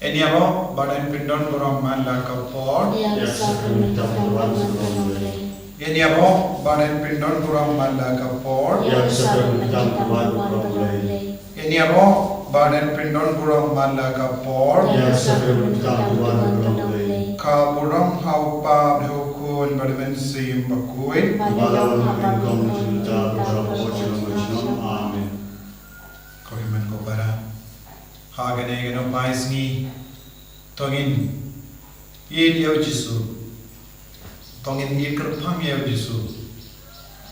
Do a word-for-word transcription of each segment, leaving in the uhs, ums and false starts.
Ngin ïaroh bad ngin pyndon burom man la ka por. Ïa ka sakramen tam ka wan ka long lei. Ngin ïaroh bad ngin pyndon burom man la ka por. Ïa ka sakramen tam ka wan ka long lei. Ngin ïaroh bad ngin pyndon burom man la ka por. Ïa ka sakramen tam ka wan ka long lei. Ka burom ha u Kpa bad ha u Khun bad ha u Mynsiem Bakhuid. Ba la wan ha u Kpa bad ha u Khun bad ha u Mynsiem Bakhuid. Amen. Ko hynmen ko para, ha kane ka nongpai sngi, to ngin ïeit ïa u Jisu, to ngin ïeit kyrpang ïa u Jisu.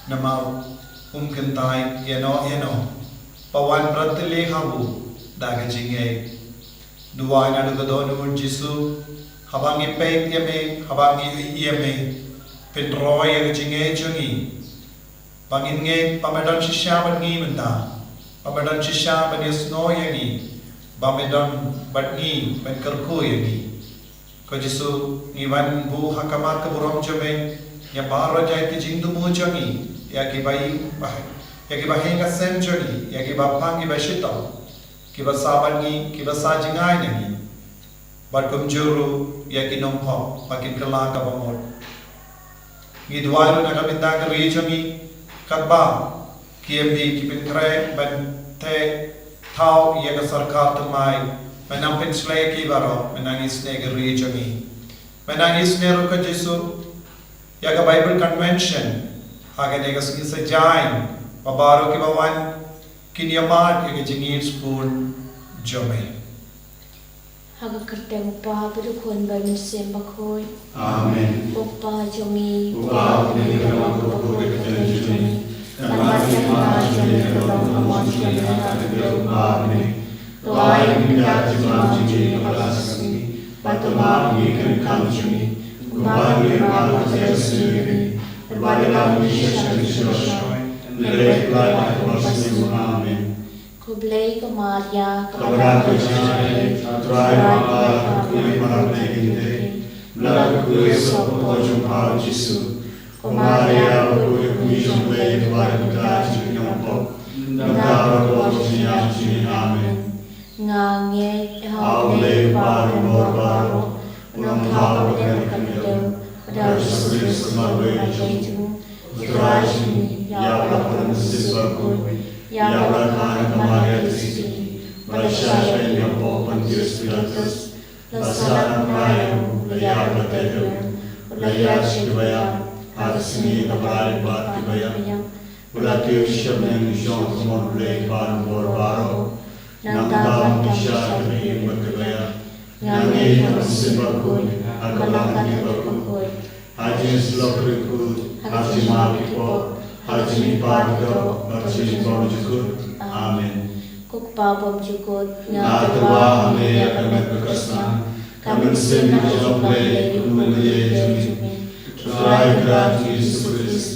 Namar um kyntait ïano ïano ba wan bret tylli ha u da ka jingngeit. Duwai naduh ka dohnud Jisu, haba ngi peit ïa me, haba ngi ïeit ïa me, pynroi ïa ka jingngeit jong ngi. Ba ngin ngeit ba me don shisha bad ngi mynta, ba me don shisha ban ïasnoh ïa ngi, ba me don bad ngi ban kyrkhu ïa ngi. Ko Jisu, ngi wan buh ha khmat ka burom jong me ïa baroh jait ki jingthmu jong ngi, ïa kiba ïeit, ïa kiba ïeit ka sem jong ngi, ïa kiba pang kiba shitom, kiba sah bad ngi, kiba sah jngai na ngi. Bad kumjuh ruh ïa ki nongpop ba kin kylla kaba mut. Ngi duwai ruh na ka bynta ka ri jong ngi, katba ki MLA ki pynkhreh ban theh thaw ïa ka sorkar thymmai, me nang pynshlei ïa ki baroh, me nang isynei ïa ka ri jong ngi. Me nang isynei ruh ko Jisu ïa ka Bible Convention ha kane ka sngi Saitjaiñ, ba baroh kiba wan kin ïamad ïa ka jingïeit sbun jong me. Ha ka kyrteng u Kpa bad u Khun bad u Mynsiem Bakhuid. Amen. Ko Kpa jong ngi, uba ha ka khlieh ka long ka bakhuid ka kyrteng jong ngi. Kan wan ka kyrteng jong ngi, kan long ka mon jong ngi ha ka khlieh jong ngi. To ai ïa ngi mynta ka jingbam jong ngi kaba la ka sngi. Bad to map ïa ngi ki kam jong ngi, kumba ngi map ïa ki ba sngewsih ïa ngi. Bad wat ïalam ïa ngi sha ka jingshyrkhei, hynrei to pynlait ïa ngi na ka bor jong u dieng. Amen. Ko Blei ko Maria, kaba don ka jingïeit, U Trai u don bad pha ha kaba bun ki kynthei, bad ha kaba bun ka por jong pha u Jisu. Ko Maria, bakhuid ka kmie jong u Blei, to pynban ïa ngi ki nongpop, mynta bad ha ka por jong ka jingïap jong ngi. Amen. Nga ngeit ha u Blei u Kpa Nongpynim baroh, u Nongthaw uba kyrkhu, bad ha u Jisu Khrist u marwei na ka jong u, U Trai jong ngi, ïa uba la pynmynstep bakhuid, ïa uba la kha na ka Maria Theisotti, bad la shah pep ïa ka pop u Pontius Pilatus, la sahnarphna ïa u, la ïap, la tep ïa u, la ïaid sha ki baïap, ha ka sngi kaba lai bad ki baïap. U la kiew sha bneng, u shong ha ka mon U Blei Kpa Nongpynim baroh. Nangta un pynshai ha ka ri ïing bad ki baïap. Nga ngeit ha u Mynsiem Bakhuid, ha ka balang jong ki bakhuid, ha ka jingïasyllok bakhuid, ha ka jingmap ki pop, ha ka jingmihpat ki doh, bad ha ka jinglong jukut. Amen. Ko Kpa bymjukut, nga tyrwa ha me ïa ka met bad ka snam, ka mynsiem bad ka jingïarap jong U Blei, U Khun bad U Mynsiem Bakhuid. Trai Kynrad jong ngi Jisu Khrist,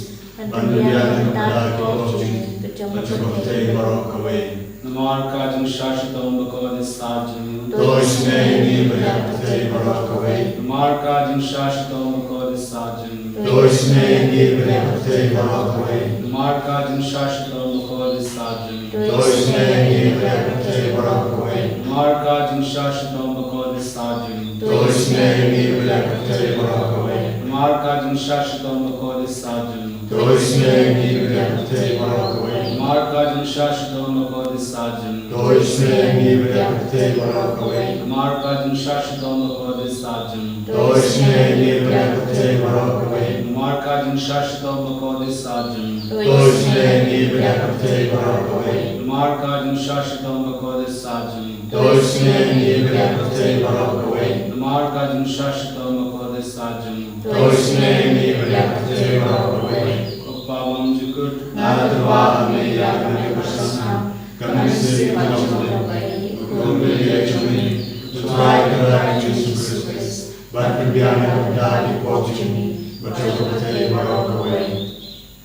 ban pynbiang na ka bynta ki pop jong ngi bad jong ka pyrthei baroh kawei. Namar ka jingshah shitom bakordit sat jong u, to isynei ïa ngi bad ïa ka pyrthei baroh kawei. Namar ka jingshah shitom bakordit sat jong u, to isynei ïa ngi bad ïa ka pyrthei baroh kawei. Namar ka jingshah shitom bakordit sat jong u, to isynei ïa ngi bad ïa ka pyrthei baroh kawei. Namar ka jingshah shitom bakordit sat jong u, to isynei ïa ngi bad ïa ka pyrthei baroh kawei. Namar ka jingshah shitom bakordit sat jong u, to isynei ïa ngi bad ïa ka pyrthei baroh kawei. Namar ka jingshah shitom bakordit sat jong u, to isynei ïa ngi bad ïa ka pyrthei baroh kawei. Namar ka jingshah shitom bakordit sat jong u, to isynei ïa ngi bad ïa ka pyrthei baroh kawei. Namar ka jingshah shitom bakordit sat jong u, to isynei ïa ngi bad ïa ka pyrthei baroh kawei. Namar ka jingshah shitom bakordit sat jong u, to isynei ïa ngi bad ïa ka pyrthei baroh kawei. Namar ka jingshah shitom bakordit sat jong u, to isynei ïa ngi bad ïa ka pyrthei baroh kawei. Ko Kpa bymjukut, nga tyrwa ha me ïa ka met bad ka snam, ka mynsiem bad ka jingïarap jong U Blei, U Khun bad U Mynsiem Bakhuid, U Trai Kynrad jong ngi Jisu Khrist, ban pynbiang na ka bynta ki pop jong ngi bad jong ka pyrthei baroh kawei.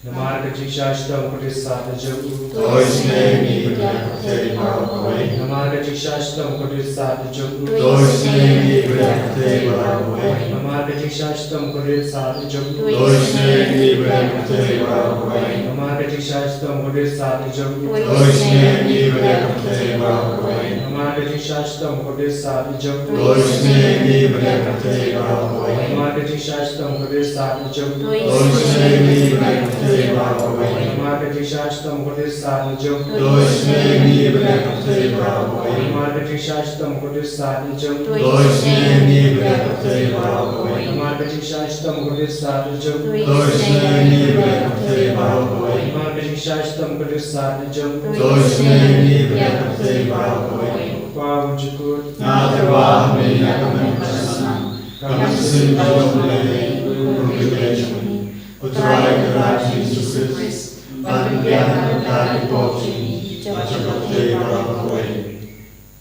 Namar ka jingshah shitom bakordit sat jong u, to isynei ïa ngi bad ïa ka pyrthei baroh kawei. Namar ka jingshah shitom bakordit sat jong u, to isynei ïa ngi bad ïa ka pyrthei baroh kawei. Namar ka jingshah shitom bakordit sat jong u, to isynei ïa ngi bad ïa ka pyrthei baroh kawei. Namar ka jingshah shitom bakordit sat jong u, to isynei ïa ngi bad ïa ka pyrthei baroh kawei. Namar ka jing Jingshisha shitom bakordit sah ïa jong u. To isynei ïa ngi bad ïa ka pyrthei baroh kawei. Namar ka jingshisha shitom bakordit sah ïa jong u. To isynei ïa ngi bad ïa ka pyrthei baroh kawei. Namar ka jingshisha shitom bakordit sah ïa jong u. To isynei ïa ngi bad ïa ka pyrthei baroh kawei. Namar ka jingshisha shitom bakordit sah ïa jong u. To isynei ïa ngi bad ïa ka pyrthei baroh kawei. Namar ka jingshisha shitom bakordit sah ïa jong u. To isynei ïa ngi bad ïa ka pyrthei baroh kawei. Namar ka jingshisha shitom bakordit sah ïa jong u. To isynei ïa ngi bad ïa ka pyrthei baroh kawei. Kpa bymjukut. Nga tyrwa ha me ïa ka met ka snam, ka mynsiem ka jong U Blei, U Khun Kynrad jong ngi. U Trai Kynrad Jisu Khrist, ban pynbiang na ka bynta ki pop jong ngi bad jong ka pyrthei baroh kawei.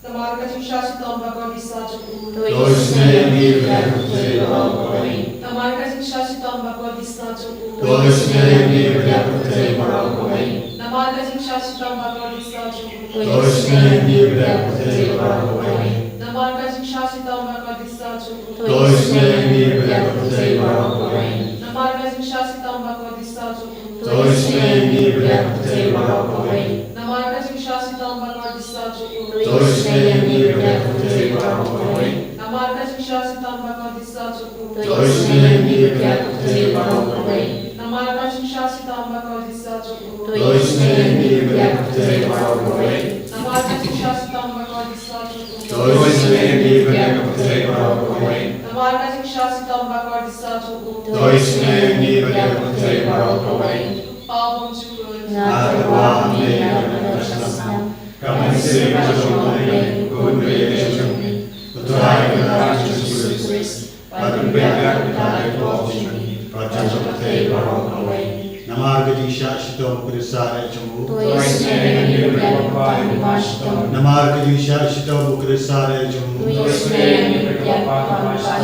Namar ka jingshisha shitom bakordit sah jong u. To isynei ïa ngi bad ïa ka pyrthei baroh kawei. Namar ka jingshisha shitom bakordit sah jong u. To isynei ïa ngi bad ïa ka pyrthei baroh kawei. Namar ka jingshisha shitom bakordit sah jong u. To isynei ïa ngi bad ïa ka pyrthei baroh kawei. Namar ka jingshisha shitom bakordit sah jong u. To isynei ïa ngi bad ïa ka pyrthei baroh kawei. Namar ka jingshisha shitom bakordit sah jong u. To isynei ïa ngi bad ïa ka pyrthei baroh kawei. Namar ka jingshisha shitom bakordit sah jong u. To isynei ïa ngi bad ïa ka pyrthei baroh kawei. Namar ka jingshisha shitom bakordit sah jong u. To isynei ïa ngi bad ïa ka pyrthei baroh kawei. Namar ka jingshisha shitom bakordit sah jong u. To isynei ïa ngi bad ïa ka pyrthei baroh kawei. Namar ka jingshisha shitom bakordit sah jong u. To isynei ïa ngi bad ïa ka pyrthei baroh kawei. Namar ka jingshisha shitom bakordit sah jong u. To isynei ïa ngi bad ïa ka pyrthei baroh kawei. Kpa bymjukut. Nga tyrwa ha me ïa ka met ka snam, ka mynsiem ka jong U Blei, U Khun Kynrad jong ngi. U Trai Kynrad Jisu Khrist, ban pynbiang na ka bynta ki pop jong ngi bad jong ka pyrthei baroh kawei. Namar ka jingshisha shitom bakordit sah ïa jong u. To isynei ïa ngi bad ïa ka pyrthei baroh kawei. Namar ka jingshisha shitom bakordit sah ïa jong u. To isynei ïa ngi bad ïa ka pyrthei baroh kawei.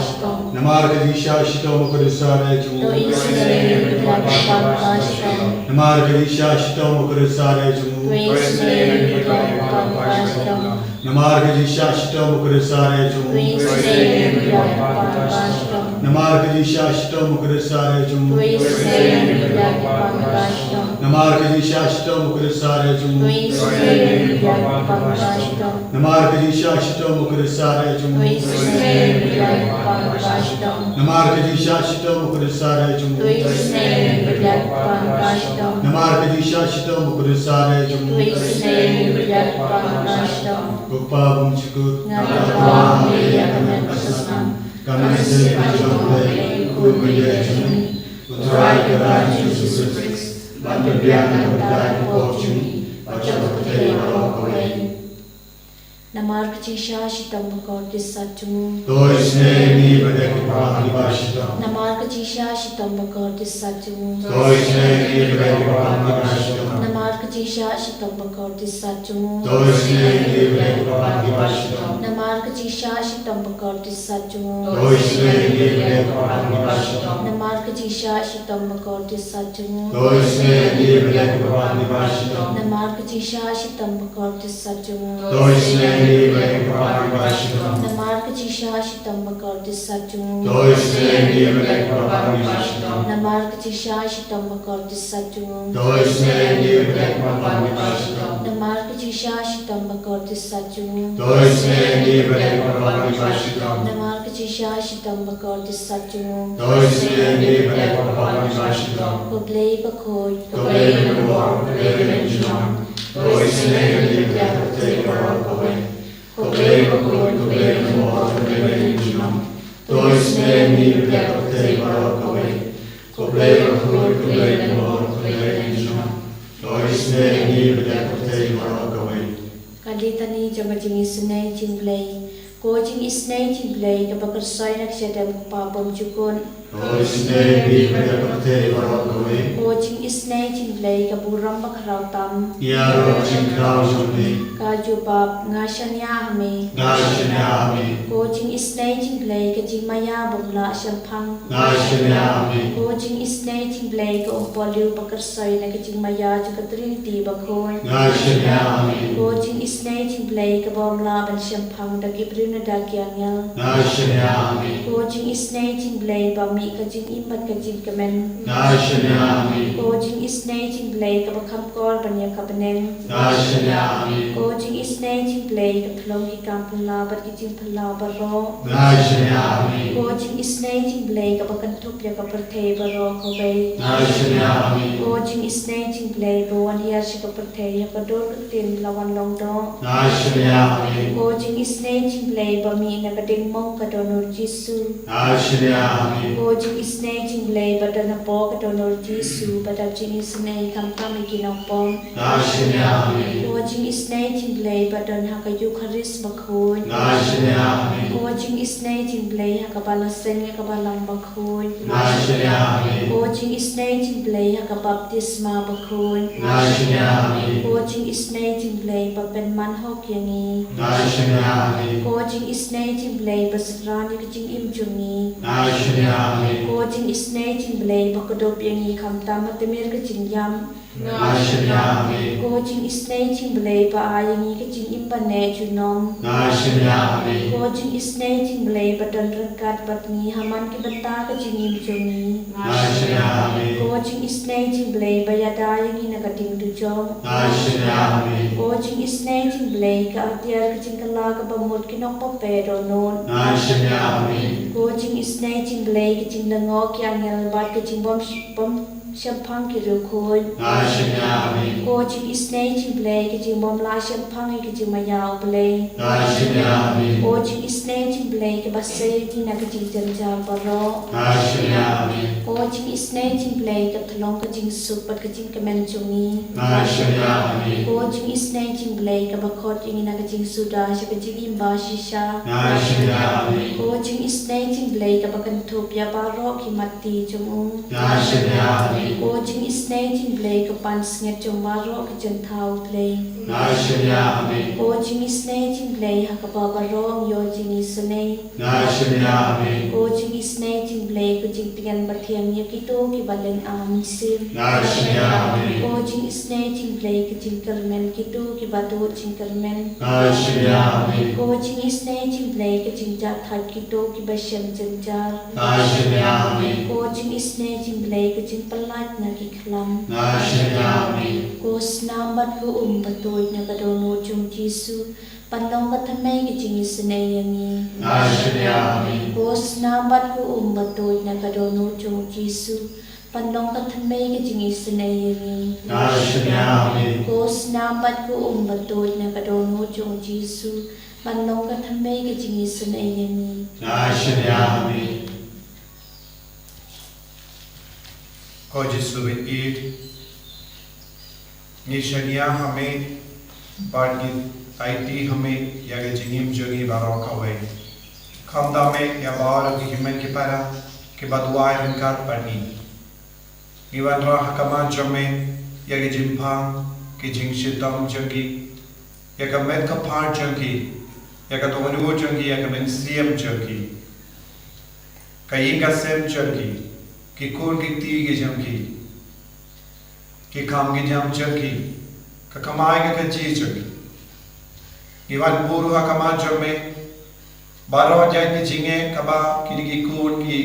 Namar ka jingshisha shitom bakordit sah ïa jong u. To isynei ïa ngi bad ïa ka pyrthei baroh kawei. Namar ka jingshisha shitom bakordit sah ïa jong u. To isynei ïa ngi bad ïa ka pyrthei baroh kawei. Namar ka jingshisha shitom bakordit sah ïa jong u. To isynei ïa ngi bad ïa ka pyrthei baroh kawei. Namar ka jingshisha shitom bakordit sah ïa jong u. To isynei ïa ngi bad ïa ka pyrthei baroh kawei. Namar ka jingshisha shitom bakordit sah ïa jong u. To isynei ïa ngi bad ïa ka pyrthei baroh kawei. Namar ka jingshisha shitom bakordit sah ïa jong u. To isynei ïa ngi bad ïa ka pyrthei baroh kawei. Namar ka jingshisha shitom bakordit sah ïa jong u. To isynei ïa ngi bad ïa ka pyrthei baroh kawei. Namar ka jingshisha shitom bakordit sah ïa jong u. To isynei ïa ngi bad ïa ka pyrthei baroh kawei. Ko Kpa bymjukut. Nga tyrwa ha me ïa ka met ka snam, ka mynsiem ka jong U Blei, U Khun Kynrad jong ngi. U Trai Kynrad Jisu Khrist, ban pynbiang na ka bynta ki pop jong ngi bad jong ka pyrthei baroh kawei. Namar ka jingshisha shitom bakordit sah jong u. To isynei ïa ngi bad ïa ki pop kiba shitom. Namar ka jingshisha shitom bakordit sah jong u. To isynei ïa ngi bad ïa ki pop kiba shitom. Namar ka jingshisha shitom bakordit sah jong u. To isynei ïa ngi bad ïa ki pop kiba shitom. Namar ka jingshisha shitom bakordit sah jong u. To isynei ïa ngi bad ïa ki pop kiba shitom. Namar ka jingshisha shitom bakordit sah jong u. To isynei ïa ngi bad ïa ki pop kiba shitom. Namar ka jingshisha shitom bakordit sah jong u. To isynei ïa ngi bad ïa ki pop kiba shitom. Namar ka jingshisha shitom bakordit sah jong u. To isynei ïa ngi bad ïa ki pop kiba shitom. Namar ka jingshisha shitom bakordit sah jong u. To isynei ïa ngi bad ïa ki pop kiba shitom. Namar ka jingshisha shitom bakordit sah jong u. To isynei ïa ngi bad ïa ki pop kiba shitom. Namar ka jingshisha shitom bakordit sah jong u. To isynei ïa ngi bad ïa ki pop kiba shitom. Ko Blei bakhuid, ko Blei ba bor, ko Blei ba ïeit junom. To isynei ïa ngi bad ïa ka pyrthei baroh kawei. Ko Blei bakhuid, ko Blei ba bor, ko Blei ba ïeit junom. To isynei ïa ngi bad ïa ka pyrthei baroh kawei. Ko Blei bakhuid, ko Blei ba bor, ko Blei ba ïeit junom. To isynei ïa ngi bad ïa ka pyrthei baroh kawei. Ka Litani jong ka jingisynei jong U Blei. Ko jingisynei jong U Blei kaba kyrsoi na ka shadem, ko Kpa bymjukut. To isynei ïa ngi bad ïa ka pyrthei baroh kawei. Ko jingisynei jong U Blei ka burom bakhraw tam. Ïaroh jingkhraw jong me. Ka jubab: Nga shaniah ha me. Nga shaniah ha me. Ko jingisynei jong U Blei ka jingmaïa bym lah shemphang. Nga shaniah ha me. Ko jingisynei jong U Blei ka umpohliew ba kyrsoi na ka jingmaïa jong ka Trinity bakhuid. Nga shaniah ha me. Ko jingisynei jong U Blei kaba ym lah ban shemphang da ki briew ne da ki angel. Nga shaniah ha me. Ko jingisynei jong U Blei ba mih ka jingim bad ka jingkmen. Nga shaniah ha me. Ko jingisynei jong U Blei kaba kham kor ban ïa ka bneng. Nga shaniah ha me. Ko Jingisynei jong U Blei ka thlong ki kam phylla bad ki jingphylla baroh. Nga shaniah ha me. Ko jingisynei jong U Blei kaba kynthup ïa ka pyrthei baroh kawei. Nga shaniah ha me. Ko jingisynei jong U Blei ba wan hiar sha ka pyrthei ha ka dur ka ktien la wan long doh. Nga shaniah ha me. Ko jingisynei jong U Blei ba mih na ka diengmong ka dohnud Jisu. Nga shaniah ha me. Ko jingisynei jong U Blei ba don hapoh ka dohnud Jisu ba dap jingisynei khamtam ïa ki nongpop. Nga shaniah ha me. Ko jingisynei jong U Blei ba don ha ka Eukharist bakhuid. Nga shaniah ha me. Ko jingisynei jong U Blei ha kaba la seng ïa ka Balang bakhuid. Nga shaniah ha me. Ko jingisynei jong U Blei ha ka baptisma bakhuid. Nga shaniah ha me. Ko jingisynei jong U Blei ba pynman hok ïa ngi. Nga shaniah ha me. Ko jingisynei jong U Blei ba synran ïa ka jingim jong ngi. Nga shaniah ha me. Ko jingisynei jong U Blei ba kdup ïa ngi khamtam ha tmier ka jingïap. Nga shaniah ha me. Ko jingisynei jong U Blei ba ai ïa ngi ka jingim ba neh junom. Nga shaniah ha me. Ko jingisynei jong U Blei ba don ryngkat bad ngi ha man ki bynta ka jingim jong ngi. Nga shaniah ha me. Ko jingisynei jong U Blei ba ïada ïa ngi na ka ding dujok. Nga shaniah ha me. Ko jingisynei jong U Blei ka atiar ka jingkylla kaba mut ki nongpop dohnud. Nga shaniah ha me. Ko jingisynei jong U Blei ka jinglyngngoh ki angel bad ka jingbym sh-, bym shemphang ki riewkhuid. Nga shaniah ha me. Ko jingisynei jong U Blei ka jingbym lah shemphang ïa ka jingmaïa U Blei. Nga shaniah ha me. Ko jingisynei jong U Blei kaba sei ïa ngi na ka jingjynjar baroh. Nga shaniah ha me. Ko jingisynei jong U Blei ka thlong ka jingsuk bad ka jingkmen jong ngi. Nga shaniah ha me. Ko jingisynei jong U Blei kaba khot ïa ngi na ka jingsuda sha ka jingim bashisha. Nga shaniah ha me. Ko jingisynei jong U Blei kaba kynthup ïa baroh ki matti jong u. Nga shaniah ha me. Ko jingisynei jong U Blei ka pansngiat jong baroh ki jingthaw U Blei. Nga shaniah ha me. Ko jingisynei jong U Blei ha kaba baroh ngi ïoh jingisynei. Nga shaniah ha me. Ko jingisynei jong U Blei ko jingtngen bathiang ïa kito kiba lyngba mynsiem. Nga shaniah ha me. Ko jingisynei jong U Blei ka jingkyrmen kito kiba tuh jingkyrmen. Nga shaniah ha me. Ko jingisynei jong U Blei ka jingjahthait kito kiba shem jynjar. Nga shaniah ha me. Ko jingisynei jong U Blei ka jingpyllait na ki khlam. Nga shaniah ha me. Ko snam bad ko um ba tuid na ka dohnud jong u Jisu, ban long ka thymmei ka jingisynei ïa ngi. Nga shaniah ha me. Ko snam bad ko um ba tuid na ka dohnud jong u Jisu, ban long ka thymmei ka jingisynei ïa ngi. Nga shaniah ha me. Ko snam bad ko um ba tuid na ka dohnud jong u Jisu, ban long ka thymmei ka jingisynei ïa ngi. Nga shaniah ha me. Ko Jisu ba ïeit, ngi shaniah ha me, bad ngi aiti ha me ïa ka jingim jong ngi baroh kawei. Khamtam me ïa baroh ki hynmen ki para kiba duwai ryngkat bad ngi. Ngi wanrah ha khmat jong me ïa ki jingpang, ki jingshitom jong ki, ïa ka met ka phad jong ki, ïa ka dohnud jong ki, ïa ka mynsiem jong ki, ka ïing ka sem jong ki, ki khun ki kti ki jong ki, ki kam ki jam jong ki, ka kamai ka kajih jong ki. Ngi wan burom ha khmat jong me baroh jait ki jingeh kaba kine ki khun ki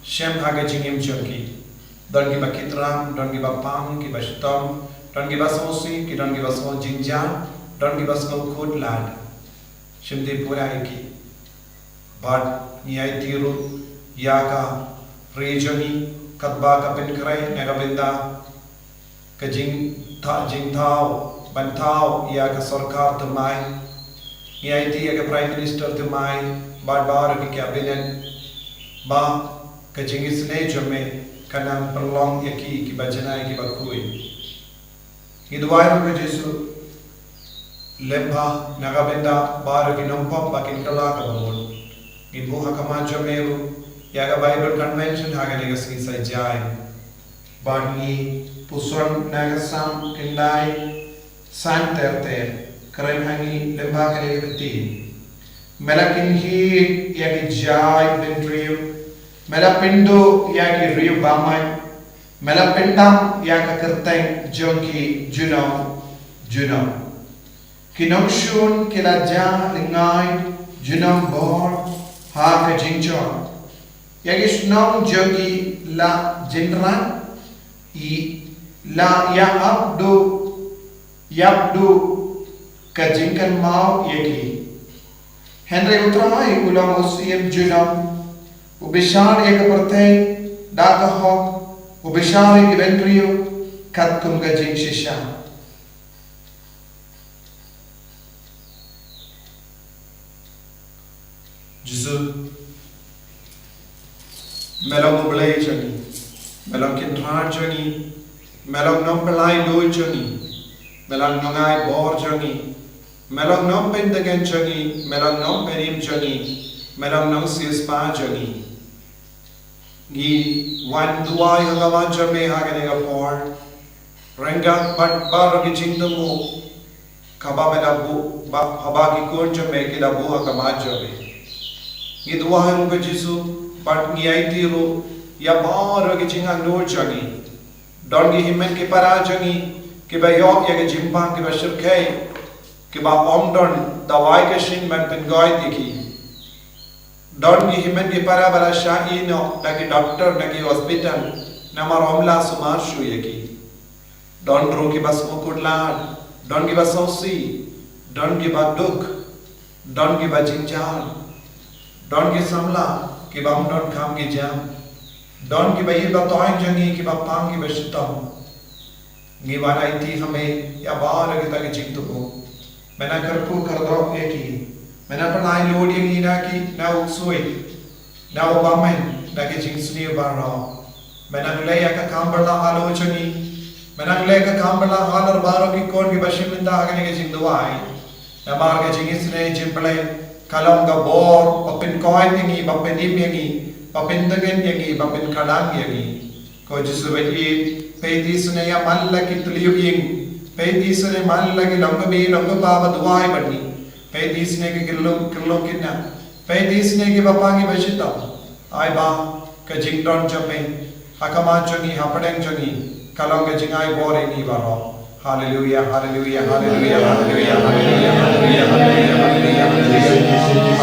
shem ha ka jingim jong ki. Don kiba ki thrang, don kiba pang, kiba shitom, don kiba sngewsih, ki don kiba sngew jynjar, don kiba sngew khuslai. Shim dei pura ïa ki. Bad ngi aiti ruh ïa ka ri jong ngi katba ka pynkhreh na ka bynta ka jingtha-, jingthaw, ban thaw ïa ka sorkar thymmai. Ngi aiti ïa ka Prime Minister thymmai bad baroh ki cabinet ba ka jingisynei jong me kan nang pynlong ïa ki kiba janai kiba khuid. Ngi duwai ruh ko Jisu lyngba na ka bynta baroh ki nongpop ba kin kylla kaba mut. Ngi buh ha khmat jong me ruh ïa ka Bible Convention ha kane ka sngi Saitjaiñ. Bad ngi puson na ka Salm khyndai san ter ter, kren ha ngi lyngba kane ka ktien. Me la kynhied ïa ki jaid bynriew, me la pynduh ïa ki riew bymman, me la pyndam ïa ka kyrteng jong ki junom junom. Ki nongshun ki la jah lyngngai junom bor ha ka jingjot. Ïa ki shnong jong ki la jynrat, i la ïa ap duh, ïap duh ka jingkynmaw ïa ki. Hynrei U Trai u long u Syiem junom, u bishar ïa ka pyrthei da ka hok, u bishar ïa ki bynriew katkum ka jingshisha. Jisu, me long U Blei jong ngi, me long Kynrad jong ngi, me long Nongpynlait Duh jong ngi, me long Nongai bor jong ngi, me long Nongpyndongen jong ngi, me long Nongpynim jong ngi, me long Nongsiewspah jong ngi. Ngi wan duwai ha khmat jong me ha kane ka por. Ryngkat bad baroh ki jingthmu kaba me da buh, ba, haba ki khun jong me ki da buh ha khmat jong me. Ngi duwai ruh ko Jisu, bad ngi aiti ruh ïa baroh ki jingangnud jong ngi. Don ki hynmen ki para jong ngi kiba ïoh ïa ki jingpang kiba shyrkhei, kiba ym don dawai ka shin ban pynkoit ïa ki. Don ki hynmen ki para ba la shah ïehnoh da ki doktor, da ki hospital, namar ym lah sumar shuh ïa ki. Don ruh kiba sngewkhuslai, don kiba sngewsih, don kiba duk, don kiba jynjar, don ki samla kiba ym don kam ki jam, don kiba ïeit ba thoiñ jong ngi kiba pang kiba shitom. Ngi wan aiti ha me ïa baroh kita ki jingthmu. Me nang kyrkhu kyrdoh ïa ki. Me nang pynlait lut ïa ngi na ki, na u ksuid, na u bymman, na ki jingsniew baroh. Me nang leh ïa ka kam pynlah halor jong ngi. Me nang leh ka kam pynlah halor baroh ki khun kiba shim bynta ha kane ka jingduwai. Namar ka jingisynei jong U Blei ka long ka bor ba pynkoit ïa ngi, ba pynim ïa ngi, ba pyntngen ïa ngi, ba pynkhlaiñ ïa ngi. Ko Jisu ba ïeit, peit isynei ïa man la ki tliw ïing, peit isynei man la ki long kmie long kpa ba duwai bad ngi, peit isynei ki khyllung khyllung khynnah, peit isynei kiba pang kiba shitom. Ai ba ka jingdon jong me ha khmat jong ngi, hapdeng jong ngi, ka long ka jingai bor ïa ngi baroh. Haleluia, haleluia, haleluia, haleluia, haleluia, haleluia, haleluia, haleluia, haleluia.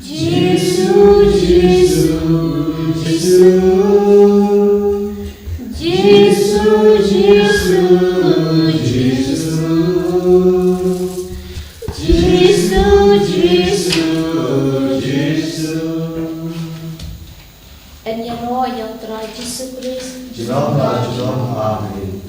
Jisu, Jisu, Jisu. Jisu, Jisu, Jisu, Jisu. Jisu, Jisu, Jisu. Yn ïaroh ïa U Trai Jisu Khrist. Junom la junom. Amen.